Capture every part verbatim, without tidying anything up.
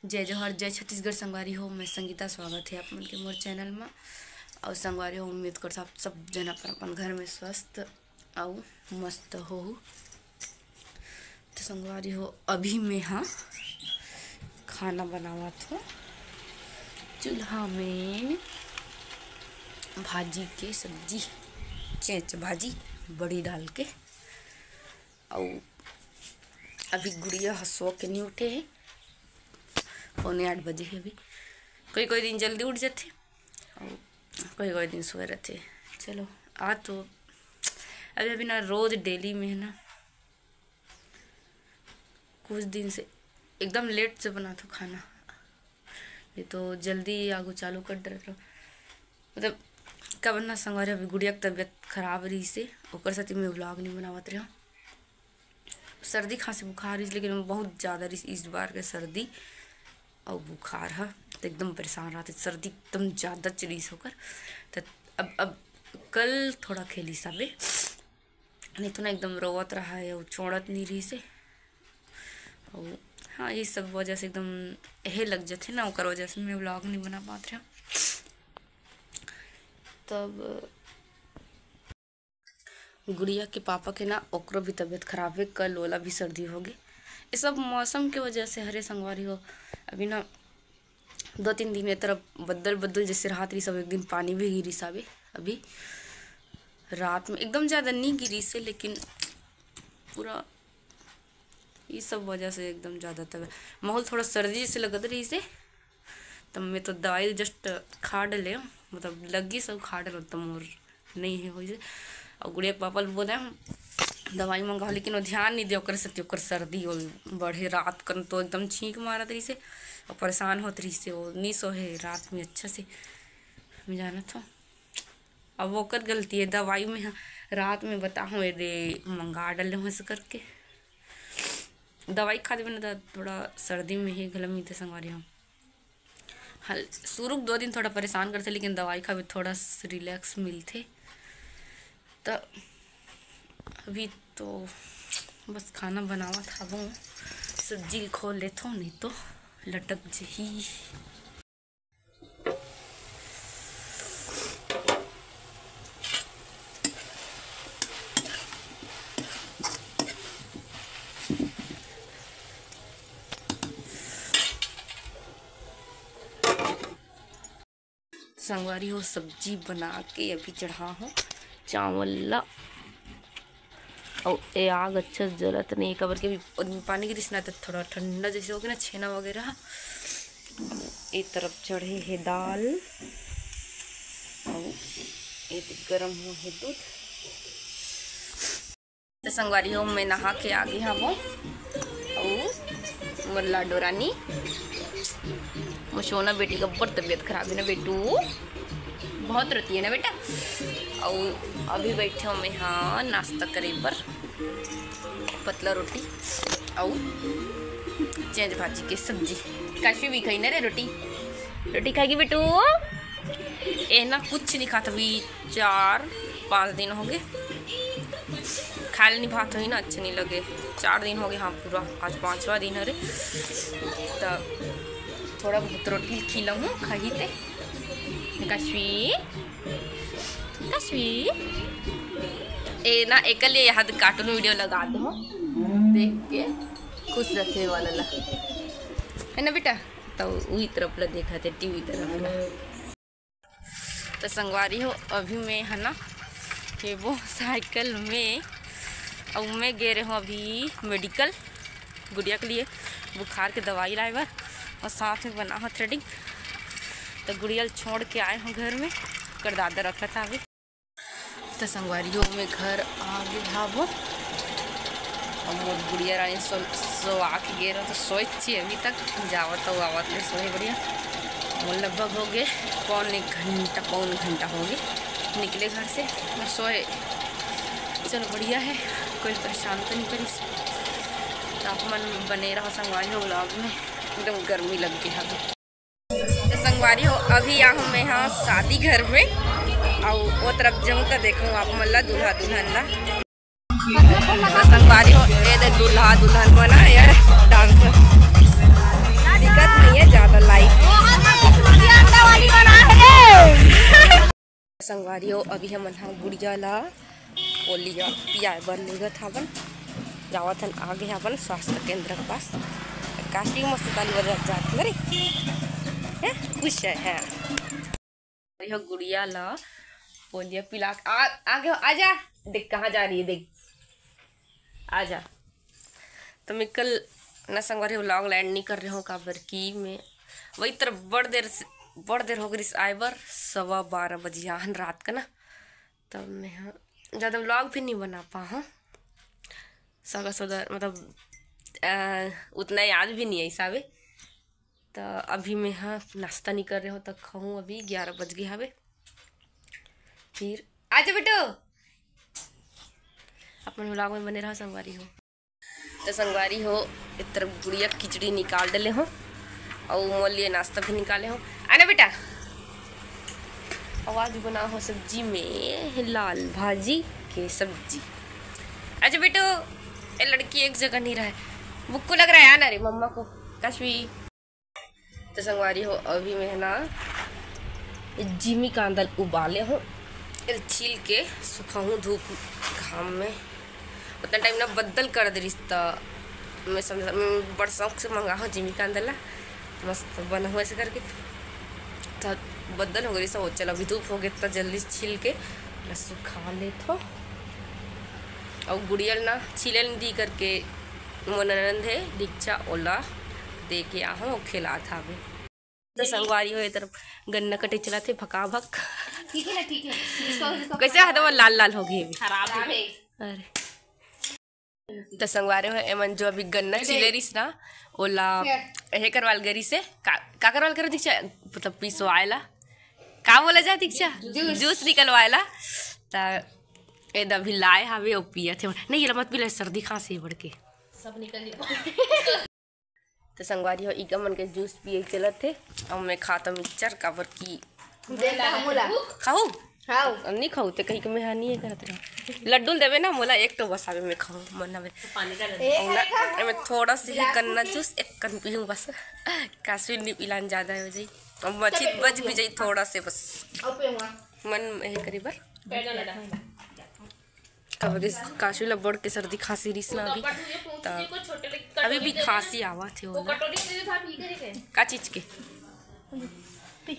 जय जोहार, जय छत्तीसगढ़ संगवारी हो, मैं संगीता, स्वागत हे आप मन के मोर चैनल म। अउ संगवारी हो, उम्मीद करथों आप सब जन अपन अपन घर में स्वस्थ अउ मस्त होहू। तो संगवारी हो, अभी मैं हा खाना बनावत हों चूल्हा में, भाजी के सब्जी, चेंच भाजी, बड़ी डाल के। अउ अभी गुड़िया ह सो के नहीं उठे हे, पौने आठ बजे हे अभी। कोई कोई दिन जल्दी उठ जाथे अउ कोई कोई दिन सोए रहथे। चलो, आज तो अभी अभी ना रोज डेली में है ना, कुछ दिन से एकदम लेट से बनाथों खाना, नहीं तो जल्दी आगू चालू कर देथों। मतलब, का बनना संगवारी, अभी गुड़िया के तबीयत खराब रहिसे, ओकर सेती मैं vlog नहीं बनावत रहेंव। सर्दी खांसी बुखार रहिस, लेकिन बहुत ज़्यादा रहिस इस बार के सर्दी अउ बुखार ह, तो एकदम परेशान रहथे। सर्दी एकदम ज़्यादा रहिस ओकर। तो अब अब कल थोड़ा खेलिस अबे, नहीं तो ना एकदम रोवत रहा है, वो छोड़त नहीं रहिसे। अउ हाँ, ये सब वजह से एकदम हे लग जाथे ना, ओकर वजह से मैं vlog नहीं बना पात रहेंव। तब गुड़िया के पापा के ना, ओकरो भी तबीयत खराब हे, कल ओला भी सर्दी होगे। ये सब मौसम के वजह से हरे संगवारी हो। अभी ना दो तीन दिन ये तरफ बदल बदल जैसे राहत रहिस, सब एक दिन पानी भी गिरिस अभी। अभी रात में एकदम ज़्यादा नहीं गिरिसे, लेकिन पूरा ये सब वजह से एकदम ज़्यादा तबीयत, माहौल थोड़ा सर्दी जैसे लगत रहिसे। तब मैं तो दवाई just खा डले, मतलब लगिस अउ खा डले, तो मोर नहीं हे होइसे। अउ गुड़िया के पापा ल बोले दवाई मंगाओ, लेकिन वो ध्यान नहीं दे, ओकर सेती ओकर सर्दी हो बढ़े। रात कन तो एकदम छींक मारत रहिसे, अउ परेशान होत रहिसे, वो नहीं सोहे रात में अच्छा से। मैं जानत हों, अब ओकर गलती हे, दवाई में ह-, रात में बताहूँ, ये दे मंगा डले हों ऐसे करके। दवाई खा देबे ना, त थोड़ा सर्दी में ही घला मिलथे संगवारी हो। हल-, शुरू के दो दिन थोड़ा परेशान करथे, लेकिन दवाई खाबे थोड़ा स-, relax मिलथे। त अभी तो बस खाना बनावत हवों, सब्जी खोल लेथों, नहीं तो लटक जही। संगवारी हो, सब्जी बना के अभी चढ़ा हों चावल ला। अउ ए आग अच्छा जलत नहीं, काबर के अभी ओदमी पानी गिरिस ना, त थोड़ा ठंडा जैसे होगे ना, छेना वगैरह। ए तरफ चढ़े हे दाल, अउ ए दे गरम हो हे दूध। तो संगवारी हो, मैं नहा के आ गे हवों। अउ मोर लाडो रानी, मोर सोना बेटी के अब्बड़ तबीयत खराब हे ना बेटू, बहुत रोती हे ना बेटा। अउ अभी बैठे हों मैं हा नाश्ता करे बर, पतला रोटी अउ चेंच भाजी के सब्जी। काशी भी खाई ना रे रोटी, रोटी खाएगी बेटू। ए ना कुछ नहीं खात, अभी चार पाँच दिन होगे, खाए ल नहीं भात होही ना, अच्छा नहीं लगे। चार दिन होगे, हाँ, पूरा आज पाँचवा दिन हरे। त थोड़ा बहुत रोटी खिलाहूँ, खाही ते। काशी, काशी, ए ना, एकर लिए यहाँ cartoon video लगा दो, देख के खुश रखे वाला ला, है ना बेटा? तो वही तरफ ला देखा थे, टीवी तरफ ला। तो संगवारी हो, अभी मैं है ना, ये वो साइकिल में, अउ मैं गे रहे हों अभी मेडिकल, गुड़िया के लिए बुखार के दवाई लाए बर, अउ साथ में बना हों threading। तो गुड़िया ल छोड़ के आए हों घर में, कर दादा रखा था अभी। तो संगवारी हो, मैं घर आ गे हवों। अब मोर गुड़िया रानी सो-, सोवा के गे रहे, तो सोए ची अभी तक, जावत तो आवत ले सोए बढ़िया। मोर लगभग होगे पौन एक घंटा, पौन घंटा होगे निकले घर से, मैं सोए। चलो बढ़िया हे, कोई परेशान तो नहीं करिस। तो आप मन बने रहो संगवारी हो vlog में, एकदम गर्मी लग गे हवे। तो संगवारी हो, अभी आ हूँ मैं हा शादी घर में, अउ वो तरफ जाऊँ तो देखूँ आप मन ला, दूल्हा दुल्हन ला। तो संगवारी हो, ये दे दूल्हा दुल्हन बना यार, dance। दिक्कत नहीं है ज्यादा लाइट। संगवारी हो, अभी हमन ह गुड़िया ला पोलियो पियाए बर लेगत हवन, जावत हन आगे हवन स्वास्थ्य केंद्र के पास। काशी मस्त ताली बजात जात हन रे। हैं? खुश है, हैं? यह गुड़िया ला पोलियो पिला के आ, आगे हो, आजा। देख कहाँ जा रही है, देख। आजा। तो मैं कल ना संगवारी vlog ला end नहीं कर रहे हूँ, काबर कि मैं वही तरफ बड़ देर से, बड़ देर हो गई आए बर, सवा बारह बजे आहन रात का ना। तब मैं ह ज्यादा vlog भी नहीं बना पा हूँ। सगा सौदा मतलब, अ, उतना याद भी नहीं है हिसाबे। तो अभी मैं ह नाश्ता नहीं कर रहे हूँ, तो खाऊँ, अभी ग्यारह बज गए हवे। फिर आजा बेटो, अपन vlog में बने रहो संगवारी हो। तो संगवारी हो, एक तरफ गुड़िया खिचड़ी निकाल डले हो और मोर लिए नाश्ता भी निकाले हो। आना बेटा, आवाज बना हो सब्जी में लाल भाजी के सब्जी। अच्छा बेटो, ये लड़की एक जगह नहीं रहे, बुक्को लग रहा है। आना रे मम्मा को, काशवी। तो संगवारी हो, अभी मैं ह ना जिमी कांदा ल उबाले हूँ, एल छील के सुखाहूँ धूप घाम में। उतना टाइम ना बदल कर दे रिस, त मैं समझ, मैं बड़ शौक से मंगा हूँ जिमी कांदा ला, मस्त बना हुआ ऐसे करके। त बदल हो गई, सब चल अभी धूप हो गए, त जल्दी छील के ला सुखा लेत हो। और गुड़िया ल ना छीले ल दी करके मोर ननंद है दीक्षा, ओला दे के आहूँ, खिलात हावे। तो संगवारी हो, ये तरफ गन्ना कटे चला थे भका भक। ठीक है ना, ठीक है। इसको, इसको कैसे हाथ में लाल लाल हो गए अभी। खराब है। अरे तो संगवारी हो, एमन जो अभी गन्ना छीले रिस ना, ओला हे करवाल गरी से का, का करवाल करो दीक्षा, मतलब पिसवाएला, का बोला जा दीक्षा, जूस निकलवाएला। त ए द अभी लाए हावे, ओ पिया थे। नहीं, ये ला मत पिला, सर्दी खांसी है बढ़ के। सब निकल जाए। तो संगवारी हो, इका मन के जूस पिए चलत हे, और मैं खाता मिक्सचर, काबर की दे ला मोला। खाऊ? हाँ। अब नहीं खाऊ, ते कहीं के मैं हाँ नहीं करत रहा। लड्डू ल देवे ना मोला, एक तो बस आवे मैं खाऊं, मन हवे। पानी का लड्डू। ए, और ना, मैं थोड़ा सा ही गन्ना जूस एक कन पीऊं बस। काशवी नहीं पिलान ज्यादा हो जाई, अब मची बच भी जाई थोड़ा से बस। और पीऊंगा। मन यही करी बर। काबर कि काशवी ला बड़ के सर्दी खांसी रिस ना अभी, त अभी भी खांसी आवत हे ओला। का चीज के?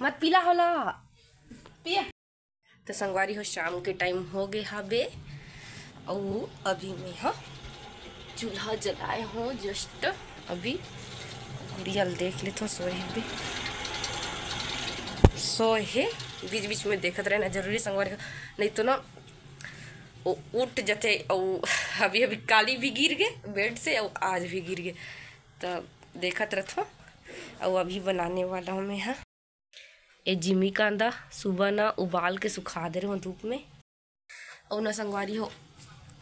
मत पीला होला। तो संगवारी हो, शाम के टाइम हो गए हाबे, अउ अभी मैं ह चूल्हा जलाए हो जस्ट। अभी गुड़िया ल देख लेथो, सोए हे बे, सोए हे। बीच बीच में देखत रहना जरूरी संगवारी हो, नहीं तो ना वो उठ जाते। अउ अभी अभी काली भी गिर गए बेड से, अउ आज भी गिर गए, तो देखत रहथो। अउ अभी बनाने वाला हूँ मैं ह ये जिमी कांदा, सुबह ना उबाल के सुखा दे रहे हो धूप में। अउ ना संगवारी हो,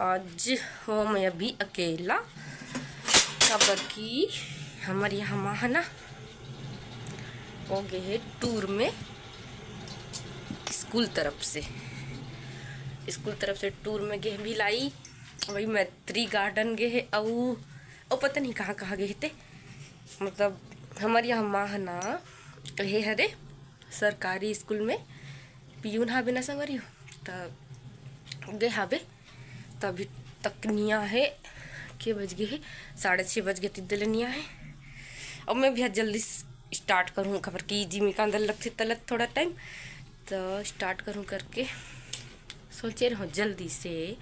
आज हो मैं अभी अकेला, काबर कि हमर यहाँ माँ ह ना वो गए हे टूर में स्कूल तरफ से, स्कूल तरफ से टूर में गए भिलाई, वही मैत्री गार्डन गए हे, अउ अउ पता नहीं कहाँ कहाँ गए हे ते। मतलब हमर यहाँ माँ ह ना हे हरे सरकारी स्कूल में पियून हाबे ना संगवारी हो, त गे हाबे, त अभी तक निया हे। के बज गए हे? साढ़े छः बज गए, तिद्दे ले निया हे। अब मैं भी आज जल्दी स्टार्ट करूँ, काबर कि जिमी कांदा लगथे तलत थोड़ा टाइम, त स्टार्ट करूँ करके सोचे रहूँ जल्दी से।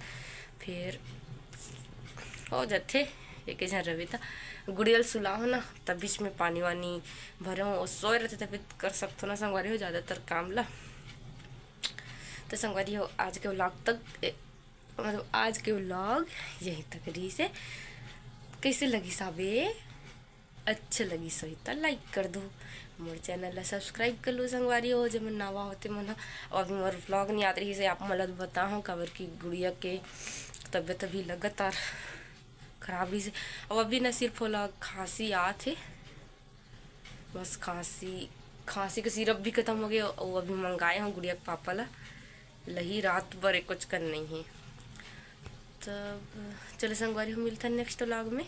फिर हो जाथे, एक झन रवे त गुड़िया ल सुलाओ ना, तब बीच में पानी वानी भरो, वो सोए रहते, तब कर सकथो ना संगवारी हो ज़्यादातर काम ला। तो संगवारी हो, आज के व्लॉग तक ए, मतलब आज के व्लॉग यहीं तक रही से। कैसे लगी साबे? अच्छा लगी सही त लाइक कर दो, मोर चैनल ला सब्सक्राइब कर लो संगवारी हो, जब नवा होते मन ह। अउ अभी मोर व्लॉग नहीं आत रही से आप मन ला बताहूँ, काबर कि गुड़िया के तबीयत अभी लगातार खराब रही से। अब अभी ना सिर्फ ओला खांसी आत हे, बस खांसी, खांसी के सिरप भी खत्म हो गए। अउ अभी मंगाए हूँ गुड़िया के पापा ला, लही रात भर एक कुछ कर नहीं है। तब चलो संगवारी हो, मिलता है नेक्स्ट व्लॉग में।